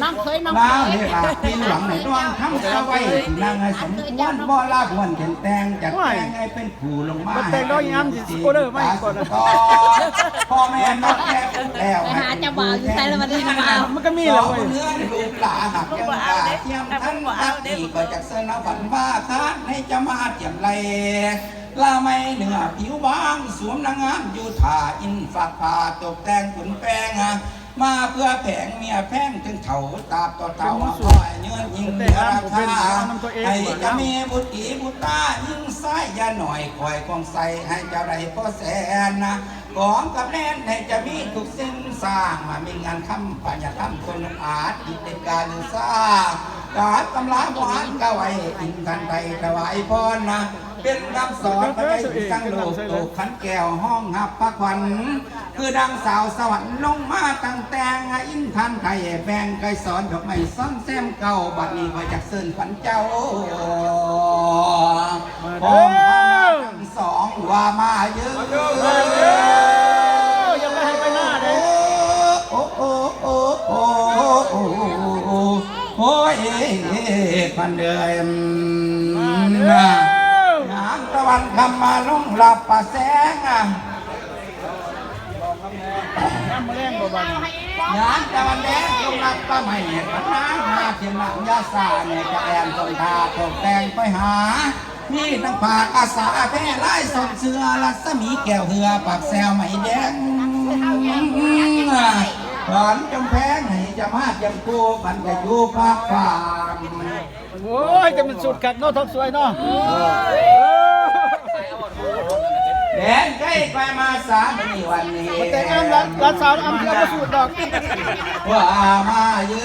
ນ້ອງເຄີຍ ນ້ອງເຄີຍ ລາວເວລາທີ່ຫວັງໃນດວງທຳເອົາໄວ້ ນາງໃຫ້ສົມຄວນບໍ່ລາບຫວນ ແຕ່ງຈັດແຕ່ງໃຫ້ເປັນຜູ້ລົງມາ ແຕ່ງດອກຍາມຊິໂອເດີມາອີກກ່ອນ ພໍ່ແມ່ນອກແຍກແລ້ວ ໄປຫາເຈົ້າບ່າວຢູ່ໃສລະບັດນີ້ ເຈົ້າບ່າວ ມັນກໍມີແລ້ວເວີຍ ເຮືອນລູກຫຼານຮັກຍັງກາກຽມທັນ ບັດນີ້ກໍຈັກເຊີນເອົາຝັນວ່າ ຄານໃຫ້ຈະມາຕຽມໄລ່ ລະໄມເນື້ອຜິວບາງ ສວມນາງງາມຢູ່ທ່າ ອິນຟາກຜ້າຕົກແຕ່ງຂຸນແປງ ມາເພື່ອແຜງເມຍແພງ ເຖິງເຖົ້າຕາບຕໍ່ເຖົ້າ ຄອຍເຍີນຍິ່ງເໜືອລາຄາ ໃຫ້ຈະມີບຸດດີບຸດຕາ ຍິງຊາຍຢ່າໜ້ອຍ ຄອຍຄວາມໃສໃຫ້ເຈົ້າໄດ້ພໍແສນ ຂອງກັບແລນໃຫ້ຈະມີທຸກສິ່ງສ້າງ ມາມີງານຄຳ ພະຍາທຳຄົນອາດ ກິດເດັດການສາ ກາບຕຳລາບໍ່ອ່ານກະໄວ້ ອິນທັນໄດ້ຖວາຍພອນນະ ເປັນຄຳສອນພະຍາອິນສັງໂລກ ໂຕຂັນແກ້ວຮອງຮັບພະຂວັນ ຄືດັ່ງສາວສະຫວັນລົງມາຕັ້ງແຕ່ງ ອິນທັນໄດ້ແບ່ງໄກສອນ ດອກໄມ້ຊ້ອນແຊມເກົ່າ ບັດນີ້ຂ້ອຍຢາກເຊີນຂວັນເຈົ້າ ມາເດີ ຂອງພະນາງສອງວ່າມາເດີ ມາເດີ ຢ່າໄປໃຫ້ໄປໜ້າເດ້ ໂອ້ ໂອ້ ໂອ້ ໂອ້ ໂອ້ ໂອ້ຍ ພັນເອີຍ ມາເດີ ຍາມຕາວັນຄ່ຳມາລົງລັບປະແສງ ຍາມຕາວັນແດງລົງລັບປະໄມ້ ພັນນາງຫາເຂັມນາງຢາສາ ແມ່ກະແອນຕົ້ນທາຕົກແຕ່ງໄປຫາ ມີທັງຜ້າກະສາແພລາຍ ສອນເສື້ອລັດສະໝີແກ້ວເຮືອ ປາກແຊວໄມ້ແດງ ຫວານຈຳແພງໃຫ້ຈະມາຈຳຄູ່ ພັນຈະຢູ່ພາກຟ້າ ໂອ້ຍ ແຕ່ມັນສຸດຄັກເນາະ ທອງສວຍເນາະ ແດນໃກ້ໄປມາສາມື້ນີ້ວັນນີ້ ແຕ່ງງານຫຼານສາວອຳເທື່ອບໍ່ສູດດອກ ວ່າມາເອີ